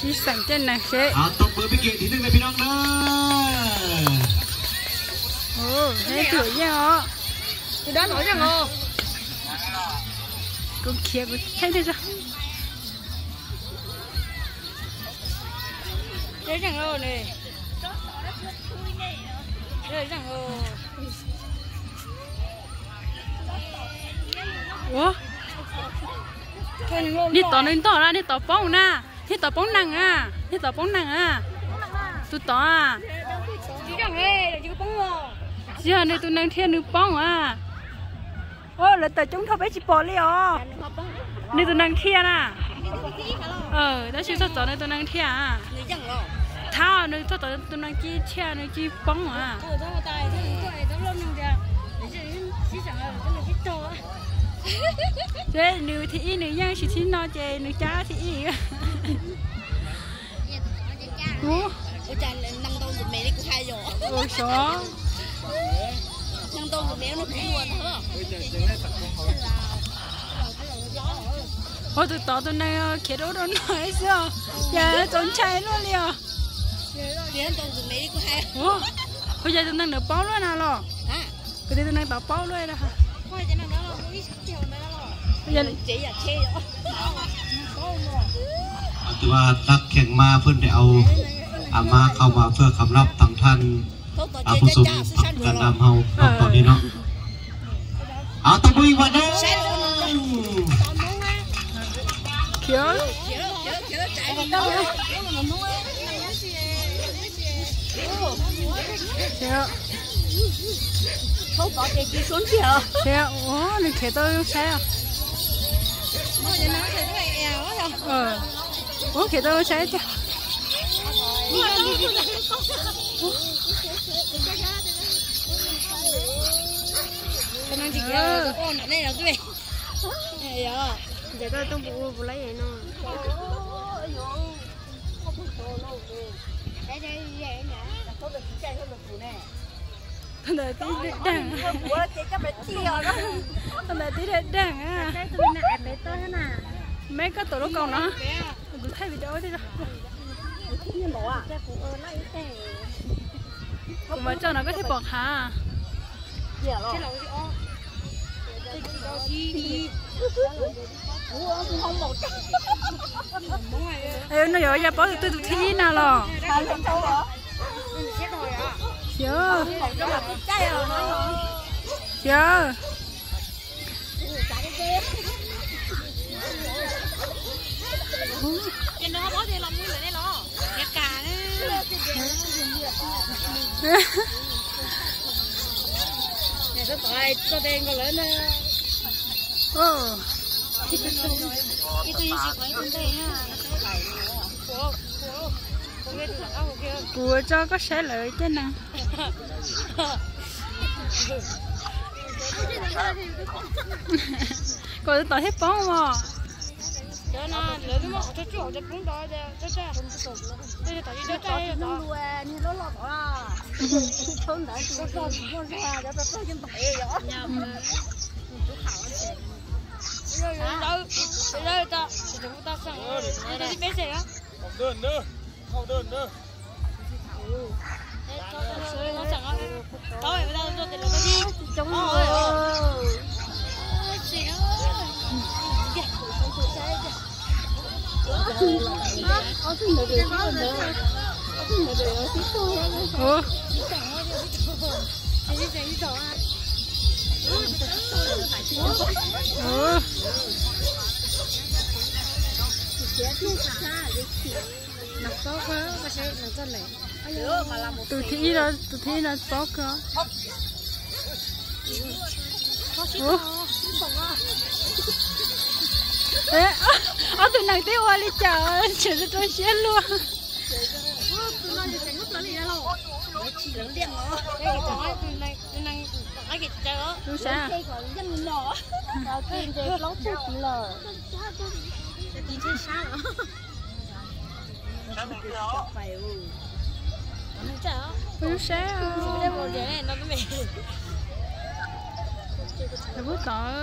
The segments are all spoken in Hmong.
Ib xeem tej neeg seb. Tau pab pib kev thib neej na phi no na. Ub, heev tuaj yeej os. Tus dab no yeej os. Kuv khiav kuv theej tej zog. Yeej os ne. Yeej os. Ua, niag tod nws ntog na, niag tod poob na, niag tod poob nees na, niag tod poob nees na. Tus tod a. Tsis yog nws tus nees dhia nws poob a. Lawv tawm coob dhau peb tsis pom li os. Nws tus nees dhia na. Tab sis txog txov nws tus nees dhia. Thab nws txog txov tus nees ci dhia nws ci poob a. Ces nws thib ib nws yeej tsis thib no ces nws cab thib ib. Ua, xyov. Ua, tus tod tus nees khiav rau ub rau no xwb os, yog txaus ntshai luaj li os. Ua, yog tus nees ntawd paub luaj na los? Kuv tias tus nees tod paub luaj. Các bác kheev ma phun để ao, à, ma khau ma phưa khám lọc tăng than, à, phục vụ tăng năm hậu, hậu tỏ đi nó. À, tao bui vào đây. Khiav. Khiav. Khiav, ua, nws khiav tau zoo saib os. Ua, khiav tau zoo saib tiag. Ntawm koj tuaj pus ua puas laib no. Thaum ntawd tib daim deeg, thaum ntawd tib daim deeg. Meb koj tuav lub kaus no, kuv thaij video thiab. Kuv mam tso no koj thiaj pom qha. No yog ya paub tus twg tus thib ib na los? Xyov. Xyov. Kuv tso koj saib lawv caj neeg. Kom tus tod thiaj poob os. Tus thib ib no, tus thib ib no paub kawg. Ob tug neeg twb ua li cas tseem rau siab luaj. Tus sav. Kuv saib. Lawv pub tod.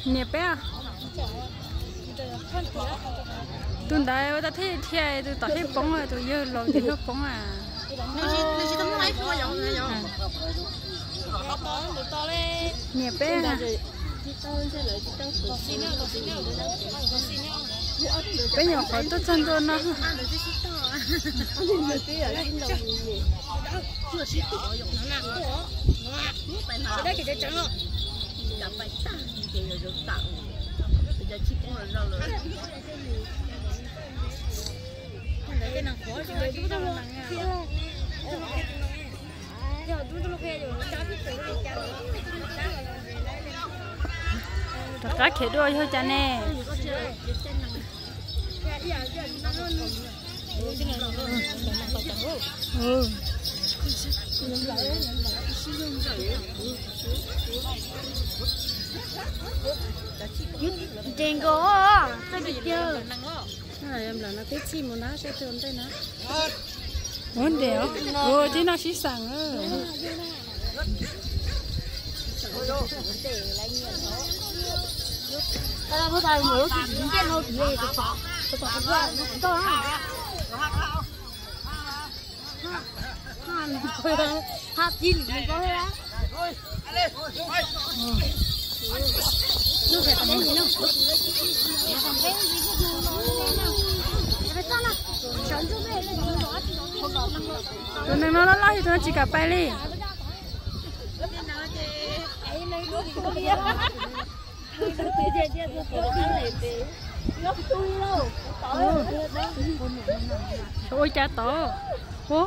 Niam peb, tus ntawd ua tau thiaj dhia, tus tom thiaj poob, tus yawg laus ces thiaj poob a. Niam peb, peb nyuam qhuav tuaj txog ntua no. Rov qab khiav dua yog cas ne? Nres nkaus, txawj tiag. Nplawm no twb txij mus na, seb twg ua ntej na. Ua ntej os, ua tib no sib xeem. Tus neeg no loj loj, tus no tsis kam pais li. Ua cas tod? Ua,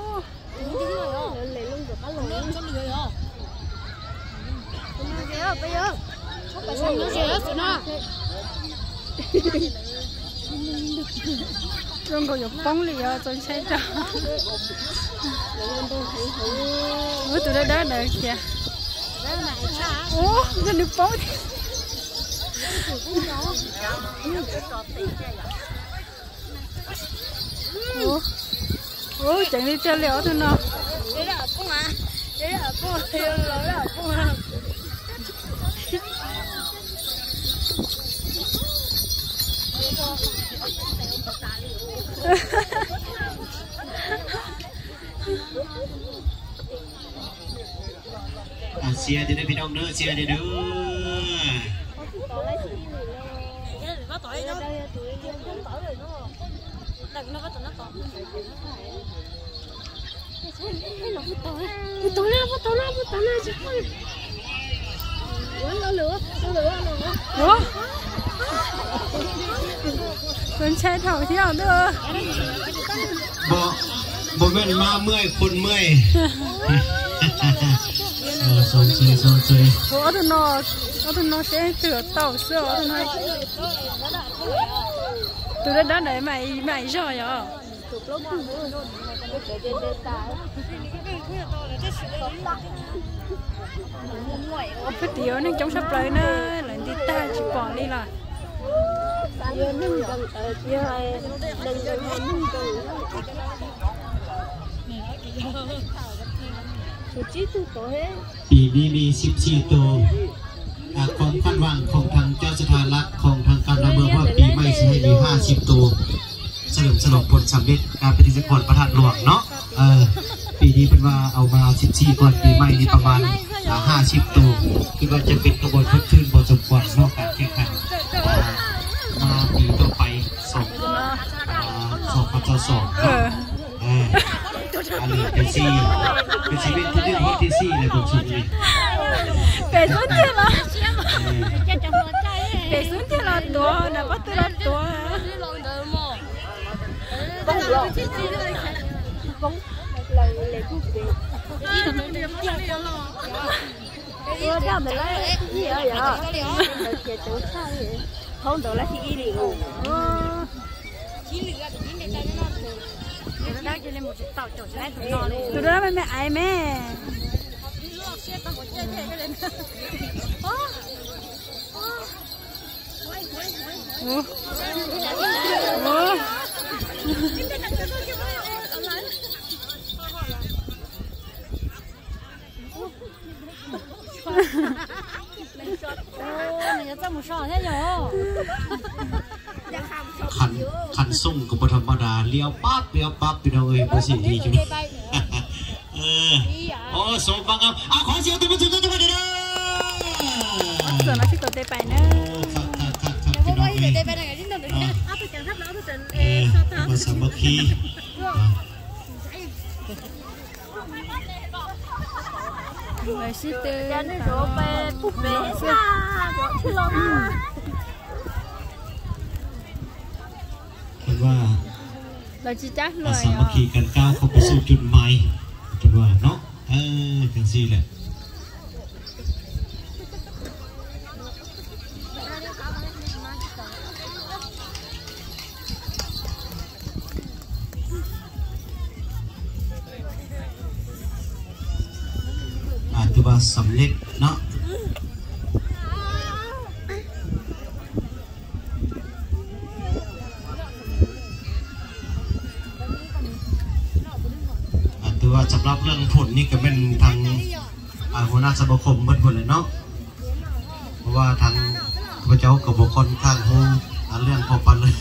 zoo nkaus yuav poob li os, txaus ntshai rau. Ub, tus dawb dawb ntawd khiav. Ub, yog nws poob. Ub, ceev li tiag li ob tug no. Sia tiag nawb peb noo nawb, sia tiag nawb. Ua, tus ntshai dhau thiab os. Bộ, bộ mệt mà mười, khôn mười. Ua, ob tug no, ob tug no seb twg tau xwb os, ob tug no. Tus dawb dawb ntawd mam zog yog. Peb tim ua neeg coob sab plaws na, lawv nti tag tsis pom li los. Kỳ đi đi sib si tô. À, không khát vọng không thắng cho sự thà lạc, không thắng cam đau mơ, ว่าปีใหม่สิให้มีห้าสิบตัว เฉลิมฉลองผลสำเร็จการเป็นที่สะกดพระธาตุหลวงเนาะ เออ ปีนี้เป็นว่าเอามาสิบสี่ก่อน ปีใหม่นี้ประมาณอ่าห้าสิบตัว คิดว่าจะเป็นขบวนคดคืนพอสมควรเนาะ การแข่งขันอ่ามาปีต่อไปสองอ่าสองพันยี่สิบสองเนาะ เออ เป็นที่เป็นที่เป็นที่หนึ่งที่สี่เลยผมสุดเลย Pem xub tiag los, pem xub tiag los tuav, nram pob tw los tuav. Ua dab ntawd lawm ib yam, ntawd tias cov tshaj li, thaub ntawd lawm ib li. Tus dab me me aiv me. Ua, ua. Khanh, Khanh Xung kuj pab tham ma das, liab pab liab pab pib no, pab xim li cus. Ov, sov pa nqa, qhov xyov tus me txug tuaj tau ma das na. Txog no sib tau tes pais na. Mas xav mas khi. Sib tw. Lawv tsis cab hluas, samakhij kan kaub koj pes xub cun mais, no, cov xij lawm. Tus vas xam lej no. Tus vas xam lej lej phum ni kheev meej thaj, hua naj xa ba khom mej phum lawm no. Pab vas thaj, pab cov kov pov khon thaj hu, lej pov pas lawm.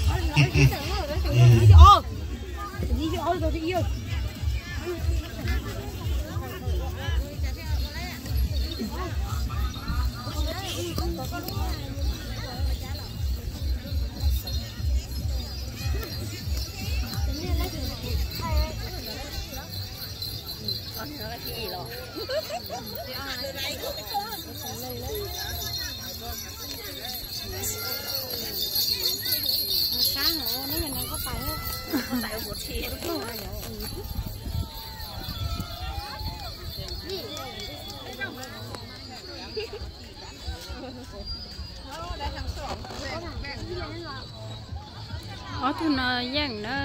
Ob tug no yeej na.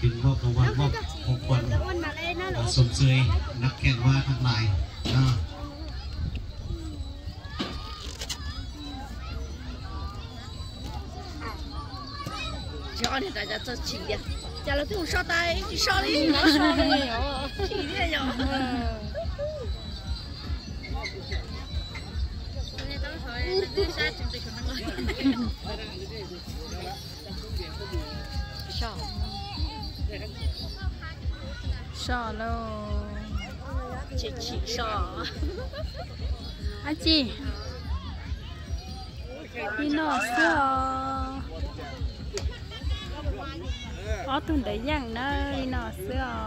Peb moj koob vaj moj koob khuam, xom xwm nab kheej vaj thaj nais. Cas lawv kuj so tas tsis so li. So lauj. Dab tsi? Li no xwb os. Ob tug ntawd yeej na, li no xwb os.